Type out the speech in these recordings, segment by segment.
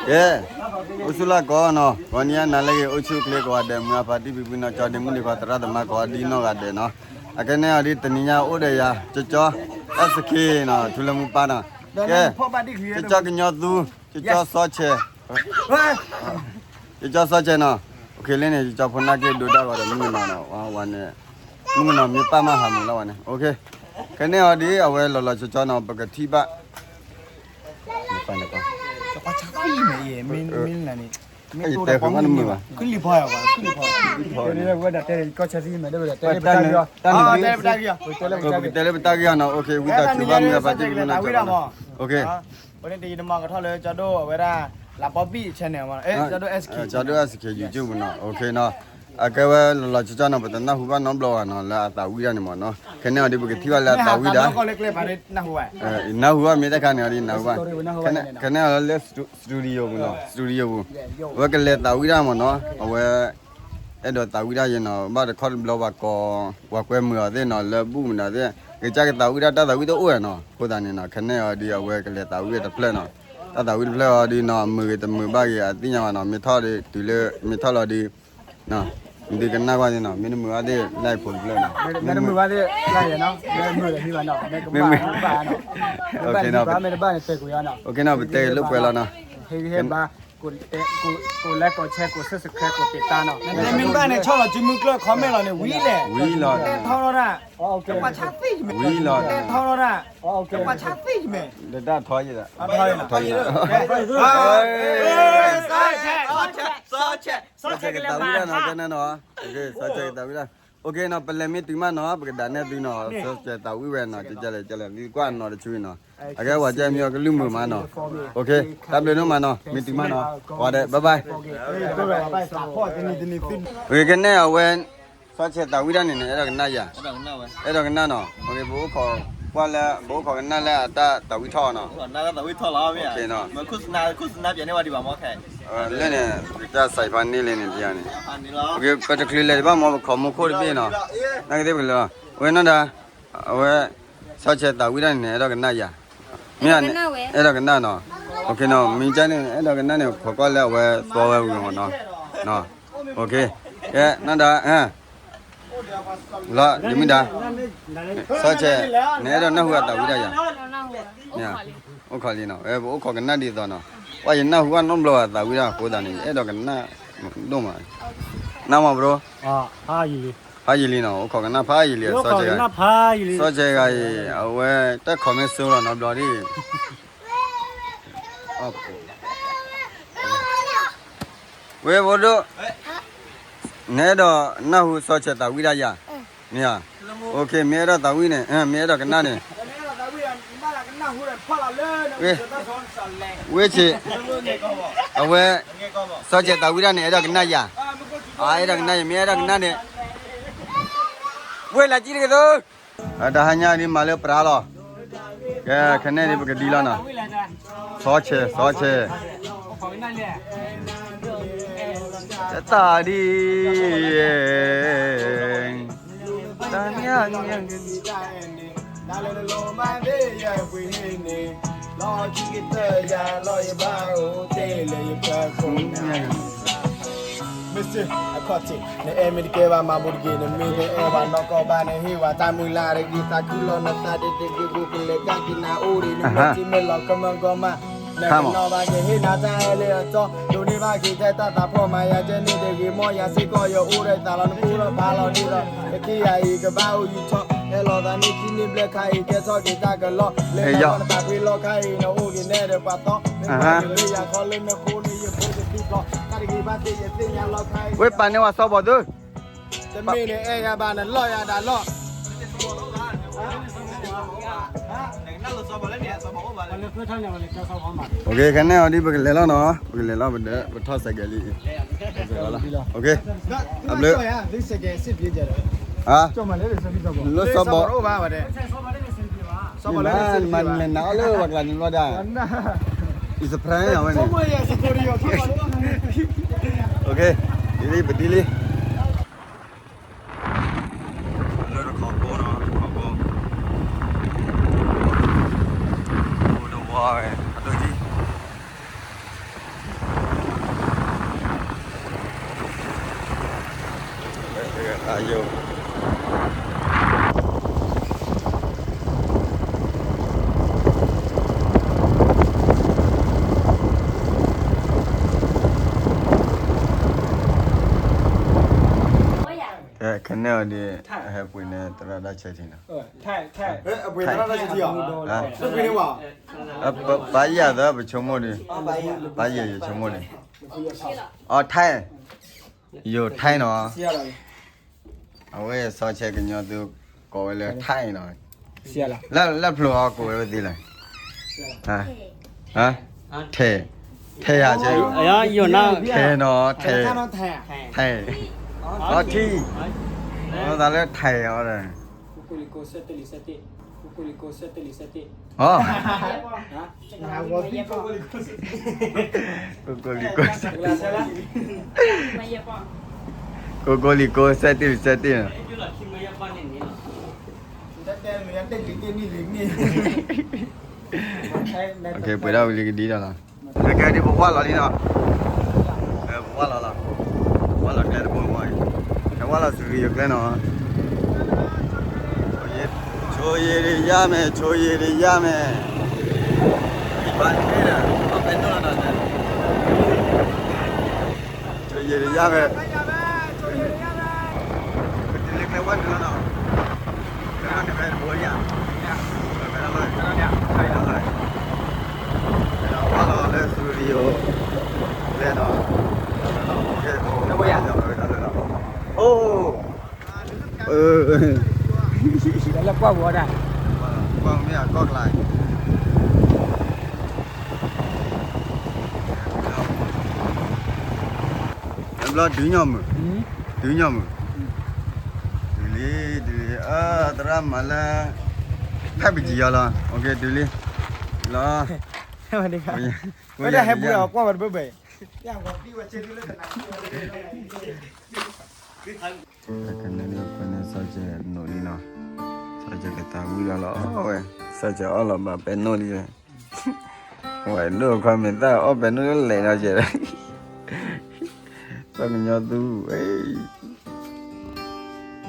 ကဲ, အိၣ်ဆူၣ်လၢကိးနီၤ, ဂီၤနံၤအနၤလၢအဂ့ၤ အိၣ်ဆူၣ်အိၣ်ချ့ကိးဂၤဒဲး မုၢ်အဖါတံၢ်ဖံဖုနီၢ်ကၠီဒ့မုၣ်ဒ့ခွါသရၣ်သမါကိးဂၤဒဲးနီၤ, အခဲန့ၣ်အီၤဒ်တနံၤညါအိၣ်ဒီးယၤ ကၠီကၠီ အၢၣ်စခ့နီၤ ထူလၢမူပၢ်နီၤ, ကဲ, ကၠီကၠီကညီသူ, ကၠီကၠီစီဆဲး ကၠီကၠီစီဆဲးနီၤ, အိၣ်ခ့လၢန့ၣ် ကၠီကၠီဖိနၢ်က့ဒိတၢ်ဂီၤဒီးမုၣ်ကနီၤနီၤ, ဝဲန့ၣ်, မုၣ်ကနီၤမ့ၢ်ပၢ်မးဟးမုာ်လီၤဝဲန့ၣ်, အိၣ်ခ့, ခဲန့ၣ်အီၤဒ်အဝဲလီၤလီၤကၠီကၠီနီၤ ပကထံၣ်ဘၣ် မ့ၢ်တဲဃုာ်မးနမုာ်ဘၣ်, ပတၢ်နုာ်ဘၣ်နမုာ်ဘၣ်, ပကတဲလၢပတၢ်ဂ့ၢ်အီၤ, ပကတဲလၢပတၢ်ဂ့ၢ်အီၤနီၤ, အိၣ်ခ့, ဝံသးစူၤဘၣ်မုၢ်အဖါတံၢ်ဖံဖုနီၢ်ကၠီနီၤ, အိၣ်ခ့ ကၠီဒိၣ်အၣ်စခ့ YouTube နီၤ, အိၣ်ခ့နီၤ, အကဲဝဲလီၤလီၤကၠီကၠီနီၤ ပတနၢ်ဟူဘၣ်နီတဘျီဘၣ်နီၤ လၢအသးဝံၣ်တၢ်န့ၣ်မးနီၤ, ခဲန့ၣ်အီၤဒ်ပကထံၣ်ဘၣ်လၢအသးဝံၣ်တၢ် နၢ်ဟူဘၣ်မ့ၢ်တခါန့ၣ်အီၤဒ်နၢ်ဟူဘၣ်, ခဲန့ၣ်အီၤလၢ studio ပူၤနီၤ studio ပူၤ, အဝဲကလဲၤသးဝံၣ်တၢ်မးနီၤ အဝဲ အဲၣ်ဒိးသးဝံၣ်တၢ်ယဲနီၤ ဘၣ်တခီတဘျီပှၤကိး ပှၤကွဲမုာ်အီၤသ့ၣ်နီၤ လၢဘူၣ်မနုၤသ့ၣ် ကစၢ်ကသးဝံၣ်တၢ် တၢ်သးဝံၣ်တအိၣ်ဝဲနီၤ, အဃိသတးန့ၣ်နီၤ ခဲန့ၣ်အီၤဒ်အဝဲကလဲၤသးဝံၣ်ဝဲတဖျၢၣ်နီၤ, တၢ်သးဝံၣ်တဖျၢၣ်အီၤဒ်နီၤ မုာ်ဂ့ၤတမုာ်ဘၣ်ဂ့ၤ အသ့ၣ်ညါဘၣ်နီၤ မ့ၢ်ထီၣ်ဒ်တုၤလၢ မ့ၢ်ထီၣ်လီၤဒ် နသုကနၣ်ကွၢ်သ့ၣ်နီၤ မ့ၢ်တမုာ်ဘၣ်သ့ၣ် like ဖိတဖျၢၣ်နီၤ, မ့ၢ်တမုာ်ဘၣ်သ့ၣ် like နီၤ မ့ၢ်မုာ်ဒီးဟံးဘၣ်နီၤ မ့ၢ်ကဘၣ်ဘၣ်နီၤ, မ့ၢ်ဘၣ်ဟံးဘၣ်မ့ၢ်တဘၣ်န့ၣ် တဲာ်ကွံာ်အီၤနီၤ, အိၣ်ခ့နီၤ ပတဲလိာ်ကွဲလီၤနီၤ, ဟ့ၣ်ဂံၢ်ဟ့ၣ်ဘါ ကိး like ကိး share ကိး subscribe ကိး တိၢ်တၢ်နီၤ, မ့ၢ်မ့ၢ်တဘၣ်န့ၣ် ဆီၣ်လီၤစုမုၢ်ကျၢၢ် comment လီၤန့ၣ် ဝံၤလဲၣ်, ဝံၤလီၤ, တဲထီထီၣ်တၢ်, ဝံၤလီၤ, တဲထီထီၣ်တၢ်, တၢ်ထီယဲၢ်, တၢ်ထီယဲၢ်, စီၤဆဲးကသးဝံၣ်တၢ်နီၤ ကဲနီၤ, စီၤဆဲးကသးဝံၣ်တၢ်နီၤ ကဲနီၤ ပလဲၤမ့ၢ်တုၤမးနီၤ ပကဒၣ်နဲၣ်သုနီၤ စီၤဆဲးသးဝံၣ်ဝဲနီၤ ကလဲၤကလဲၤ သုကွၢ်နီၤတဆူနီၤ, အကဲဝဲကဲမ့ၢ်အီၤကလုၢ်မုာ်မးနီၤ, အိၣ်ခ့, တၢ်ဘျုးဒိၣ်မးနီၤ မ့ၢ်တုၤမးနီၤ, ဝါဒဲး bye bye, အိၣ်ခ့ ခဲန့ၣ်အဝဲ စီၤဆဲးသးဝံၣ်တၢ်န့ၣ်န့ၣ် အဲၣ်ဒိးကနၣ်ယၤ, အဲၣ်ဒိးကနၣ်နီၤ, ပအိၣ်ခိးကွၢ်လၢ ပအိၣ်ခိးကနၣ်လၢအတၢ်သးဝံၣ်ထီၣ်နီၤ, လၢန့ၣ် ပကစၢ်စးဖးန့ၢ်လံန့ၣ် ပယၤန့ၣ်, ပတချုးလဲၤတဘၣ်မ့ၢ် ပခိးမူခိၣ်တဘ့ၣ်နီၤ, နာ်က့သ့ၣ်ပကလဲၤလီၤ, ဝဲနီၢ်ဒၣ်, အဝဲ စီၤဆဲးသးဝံၣ်တၢ်န့ၣ်န့ၣ် အဲၣ်ဒိးကနၣ်ယၤ, မ့ၢ် အဲၣ်ဒိးကနၣ်နီၤ, အိၣ်ခ့နီၤ မ့ၢ်ကန့ၣ် အဲၣ်ဒိးကနၣ်န့ၣ် ခိးကွၢ်လၢအဝဲသီဝဲဝံၤမးနီၤ, အိၣ်ခ့, ကဲနီၢ်ဒၣ် လီၤ ယမုၢ်ဒၣ်, စီၤဆဲး, နအဲၣ်ဒိးနၢ်ဟူအသးဝံၣ်တၢ်ယၤ, အိၣ်ခိးလံနီၤ, ပအိၣ်ခိးကနၣ်ဒ်သိးနီၤ, ပှၤယနၢ်ဟူဘၣ်နီတဘျီဘၣ်သးဝံၣ်တၢ်အဃိသတးန့ၣ် ယအဲၣ်ဒိးကနၣ်ဒိၣ်မး, နၢ်မး bro, ဖးယံာ်လံနီၤ, အိၣ်ခိးကနၣ်ဖးယံာ်လံ, စီၤဆဲးဂၤအံၤ အဝဲတၢ် comment ဆိလီၤနီတဘျီဒ် ဝဲဖိဒိၣ်, နအဲၣ်ဒိးနၢ်ဟူစီၤဆဲးသးဝံၣ်တၢ်ယၤ, မ့ၢ်ဧါ, အိၣ်ခ့ မ့ၢ်အဲၣ်ဒိးသးဝံၣ်န့ၣ် မ့ၢ်အဲၣ်ဒိးကနၣ်န့ၣ်, ဝ့ၢ်ဆ့း, အဝဲ, စီၤဆဲးသးဝံၣ်တၢ်န့ၣ် အဲၣ်ဒိးကနၣ်ယၤ, အဲၣ်ဒိးကနၣ်ယၤ မ့ၢ်အဲၣ်ဒိးကနၣ်န့ၣ်, ဝ့ၢ်လၢကံတက့ၤသိး တဟါညါဒ်မၤလၢပြးလီၤ, ကဲ ခဲန့ၣ်ဒ်ပကဒံလီၤနီၤ, စီၤဆဲး စီၤဆဲး, တၢ်ဒ် တၢ် မ့ၢ်စ့ၢ် အခီၣ်ထံး နအဲၣ်မ့ၢ်တကဲဘၣ်မၤဘူးတက့ၢ်, နမ့ၢ်တအဲၣ်ဘၣ်နီၢ်ကီၢ်ဘၣ် နဟ့ၣ်ဝဲတၢ်မုၢ်လၢ်တဂ့ၤ, သးခုလီၤနသးဒ်တဂ့ၤ ဘူးကလဲၤကၢ်က့ၤနၤအိၣ်ဒံး နမ့ၢ်ထံၣ်မ့ၢ်လီၤကမၢကီမး, နကနီၣ်ဘၣ်ကဟ့ၣ်နၤတၢ် အဲၣ်လၢအတီ, ဒိးန့ၢ်ဘၣ်က့ၤထဲတၢ်သးဖှီၣ်မၤယၤကဲန့ၣ်တဂ့ၤ, မ်ယၤစ့ၢ်ကီးယအိၣ်ဒီးသးလီၤ နဖိလီၤဖးလီၤဒ်သိး ကသ့ယၤအံၤ ကဘၣ်အိၣ်ယူၤထီၣ်, ဟဲလီၤသးန့ၣ်ထံန့ၢ်ဘျဲၣ်ခါအံၤ ကဲထီၣ်က့ၤတၢ်ကလီ, လၢနသးဖှ့လီၤခါအံၤ နအိၣ်က့ၤနဲဒၣ်ပှၤသီ, မ့ၢ်ပှၤကလၢယၤခီလၢနဃိန့ၣ် ယဖိတသံဘျီ, တၢ်တဂ့ၤဘၣ်သ့ၣ်ယသ့ၣ်ညါလီၤခါအံၤ ဝဲပာ်န့ၢ်ဝဲစီၤဘီၣ်သု တမ့ၢ်နအဲၣ်ယၤဘၣ် နလီၢ်ယၤဒၣ်လီၢ်. ခဲန့ၣ်အီၤဒ် ပကလဲၤလီၤနီၤ, ပကလဲၤလီၤ ပဒီး ပထီၣ်စဲးကဲးလံ, အဘျုး, လၢစီၤဘီၣ်, မ့ၢ်မၤလဲၤနၤအီၤလၢပှၤကျါန့ၣ်ဘျီဒၣ်, အံၤ surprise အဝဲန့ၣ်, ဒ်လံ ပဒ်လံ လၢတခီဘိနီၤ, တခီဘိ, အိၣ်ဒီးဝါဝဲ အဒိၣ်ကံ, ယိၤ ခဲန့ၣ်အီၤဒီး ဟဲပှ့ၤန့ၢ်သရၣ်ဒၣ်ဆၢထံနီၤ, ပၢ်ယၤသၢပဆိကမိၣ်ဒီး, ပၢ်ယၤယဆိကမိၣ်ဒီး, အီ ထဲ, ယိၤထဲနီၤ, အဝဲစီၤဆဲးကညီသုကိးဝဲလၢထဲနီၤ, လၢဖျိအီၤကိးဝဲသ့လဲၣ်, ထဲ, ထဲယၤဆဲး, ထဲနီၤ, ထဲ, ထဲ, အီထံ, အသးလၢထဲအီၤဒီး ကိကိလံၤကိ ဆဲးတ့ၢ်ဆဲးတ့ၢ်နီၤ, ပှဲၤဒၣ်ဝံၤလံကဒံဒီးလီၤ, ကဲဒ်ပဝၢ်လီၤလံနီၤ, ပဝၢ်လီၤလီၤ, ဝၢ်လီၤကျဲတဘိမီၢ်, ကဲဝၢ်လီၤစူၤကယိၤကျဲနီၤ, ဆိယ့ၤတယါမဲာ် ဆိယ့ၤတယါမဲာ်, ဘၣ်န့ၣ်ဒီး အီၣ်ပဲတၢ်နီၤ, ဆိယ့ၤတယါမဲာ်, ပတုၤလၢကျဲဝၢ်နုာ်လီၤနီၤ, ကျဲဝၢ်နုာ်ဖဲတဘိလံဧါ, ဖဲလီၤ, ဖဲလီၤ, ဝၢ်လီၤလၢစူၤကယိၤ လဲၤနီၤ, အိၣ်, လၢကွၢ်ဝဲဒၣ်, ကွၢ်မ့ၢ်အကီၢ်ကျါ, တဘျီဒုးညီမုၢ်, ဒုးညီမုၢ်, တုၤလံ, တုၤလံ, သရၣ်မၤလၢ ဖဲပကံယီၤလီၤ, တုၤလံ, လီၤ, ဝဲဒၣ်ဟဲပူၤကွၢ်ဝဲတဘၣ်, ကန့ၣ်ဒ်ပှၤန့ၣ် စီၤစဲးနိးလံနီၤ, စီၤစဲးကသးဝံၣ်လီၤလီၤဝဲ, စီၤစဲးအီၣ်လီၤဘၣ်ပဲနိၣ်လံ, ဝဲဒိၣ်ခွါမ့ၢ်သၣ်အီၣ်ပဲနိၣ်လၢလဲၤနီၤစဲး, စီၤကညီသူ,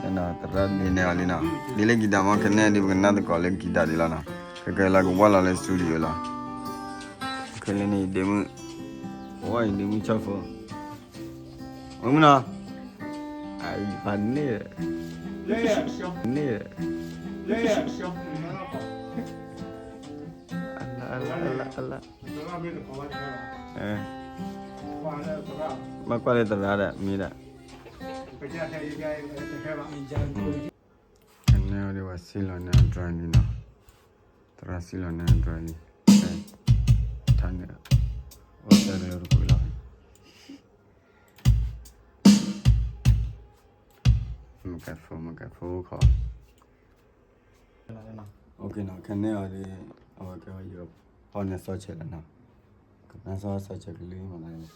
သရၣ်ဒ်န့ၣ်အီၤလံနီၤ, ဒ်လၢကံတၢ်မီၢ်ခဲန့ၣ်ဒ်ပကနၣ်သကိးလၢကံတၢ်ဒ်လီၤနီၤ, ခဲကဲလၢကဝၢ်လီၤလၢ studio လီၤ, ခဲလၢန့ၣ်ဒ့မုၣ်, ဝဲအံၤဒ့မုၣ်ဆီၣ်ဖိ မုၢ်နီၤ, အံၤဖးန့ၣ်, န့ၣ်, အလၢ, အလၢ, အလၢ, ဘၣ်ကွၢ်လၢသရၣ်ဒီး မ့ၢ်ဒၣ်, ကနဲဒ်ဝဲစံၣ်လီၤန့ၢ်အ drone လံနီၤ, သရၣ်စံၣ်လီၤန့ၢ်အ drone လံ, ထါန့ၣ်, အိၣ်တၢ်လၢတကွံလီၤ, မကဲဖိ မကဲဖိခီ, ခဲန့ၣ်အီၤဒ်, အဝဲကဲဝဲယိၤဖီၣ်န့ၢ်စီၤဆဲးလီၤနီၤ, ကနၣ်စီၤဆဲးကလုၢ်မး, လံၤလံၤ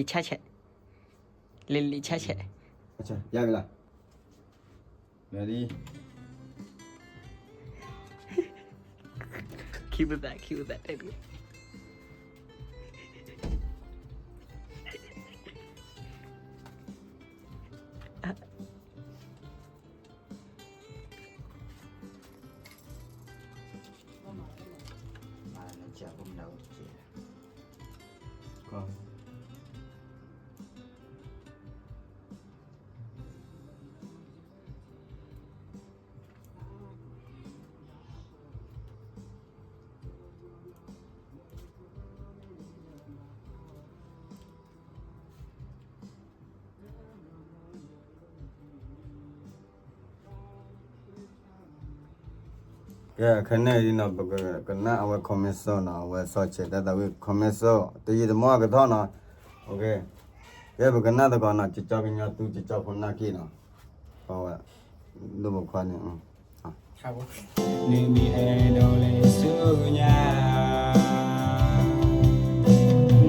ဆၣ်ဆဲး, လံၤလံၤဆၣ်ဆဲး, ယါဝဲလီၤ, ready, ခံပသး ခံပသးတဲ ကဲ ခဲန့ၣ်အံၤနီၤ ပကကနၣ်အဝဲ comment စီၤနီၤ အဝဲစီၤဆဲးတၢ်သးဝံၣ် comment စီၤ တယံာ်တမီၢ်အကထီၣ်နီၤ ကဲပကနၣ်သကိးနီၤ ကၠီကညီသူ ကၠီဖိနၢ်က့နီၤ အဝဲ ဒိၣ်ပိာ်ခွါန့ၣ် နမ့ၢ်အဲၣ်ဒိးလဲၤဆူညါ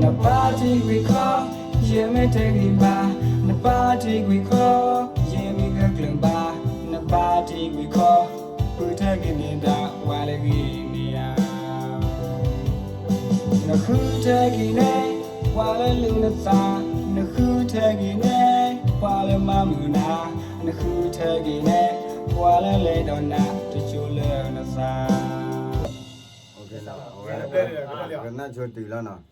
နဘၣ်တံာ်ကွံာ်ခီ, ယမ့ၢ်တဲဂံၢ်ဘါ, နဘၣ်တံာ်ကွံာ်ခီ, ယမ့ၢ်ဂဲၤကျၢၤဘၣ်, နဘၣ်တံာ်ကွံာ်ခီ, ဃုထၢက့ၤန့ၢ်ဒၣ်ပှၤလၢအဂ့ၤန့ၢ်ယၤ, နဃုထၢက့ၤန့ၢ် ပှၤလၢအလုၢ်နသး, နဃုထ ထဲက့ၤန့ၣ် ပှၤလၢမၤမုာ်နၤ, နဃုထဲက့ၤန့ၣ် ပှၤလၢလဲၤဒီးနၤ တကၠိလၢနသး. ကနၣ်ဆိတုၤလီၤနီၤ.